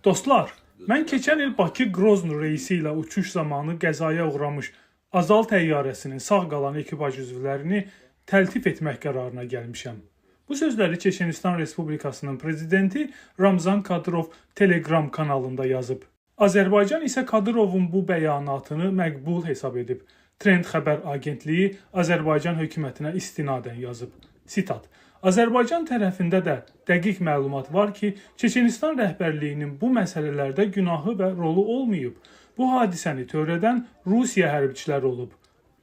Dostlar, mən keçən il Bakı-Qrozno reysi ilə uçuş zamanı qəzaya uğramış Azal təyyarəsinin sağ qalan ekipaj üzvlərini təltif etmək qərarına gəlmişəm. Bu sözləri Çeçenistan Respublikasının prezidenti Ramzan Kadırov Telegram kanalında yazıb. Azərbaycan isə Kadırovun bu bəyanatını məqbul hesab edib. Trend xəbər agentliyi Azərbaycan hökumətinə istinadən yazıb. Sitat: Azərbaycan tərəfində də dəqiq məlumat var ki, Çeçenistan rəhbərliyinin bu məsələlərdə günahı və rolu olmayıb. Bu hadisəni törədən Rusiya hərbçiləri olub.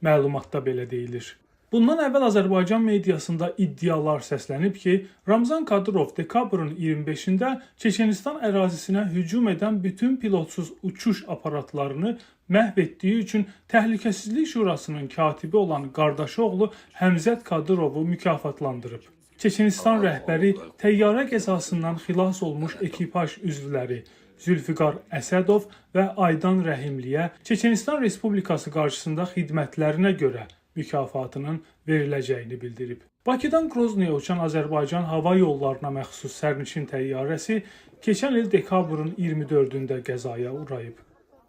Məlumatda belə deyilir. Bundan əvvəl Azərbaycan mediasında iddialar səslənib ki, Ramzan Kadırov dekabrın 25-də Çeçenistan ərazisinə hücum edən bütün pilotsuz uçuş aparatlarını məhv etdiyi üçün Təhlükəsizlik Şurasının katibi olan qardaşı oğlu Həmzət Kadırovu mükafatlandırıb. Çeçenistan rəhbəri təyyarə qəzasından xilas olmuş ekipaj üzvləri Zülfüqar Əsədov və Aydan Rəhimliyə Çeçenistan Respublikası qarşısında xidmətlərinə görə mükafatının veriləcəyini bildirib. Bakıdan Qroznoya uçan Azərbaycan Hava Yollarına məxsus sərnişin təyyarəsi keçən il dekabrın 24-ündə qəzaya uğrayıb.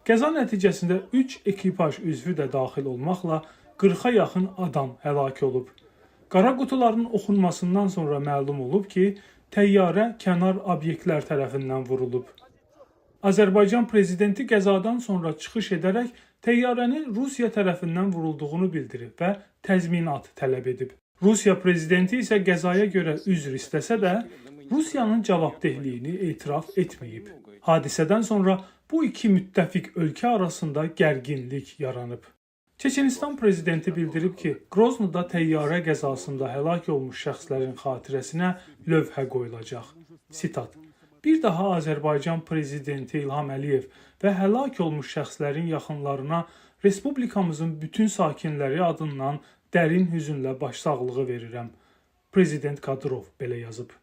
Qəza nəticəsində 3 ekipaj üzvü də daxil olmaqla 40-a yaxın adam həlak olub. Qara qutuların oxunmasından sonra məlum olub ki, təyyarə kənar obyektlər tərəfindən vurulub. Azərbaycan prezidenti qəzadan sonra çıxış edərək təyyarənin Rusiya tərəfindən vurulduğunu bildirib və təzminat tələb edib. Rusiya prezidenti isə qəzaya görə üzr istəsə də, Rusiyanın cavabdehliyini etiraf etməyib. Hadisədən sonra bu iki müttəfiq ölkə arasında gərginlik yaranıb. Çeçenistan prezidenti bildirib ki, Qroznoda təyyarə qəzasında həlak olmuş şəxslərin xatirəsinə lövhə qoyulacaq. Sitat: Bir daha Azərbaycan prezidenti İlham Əliyev və həlak olmuş şəxslərin yaxınlarına respublikamızın bütün sakinləri adından dərin hüzünlə başsağlığı verirəm. Prezident Kadırov belə yazıb.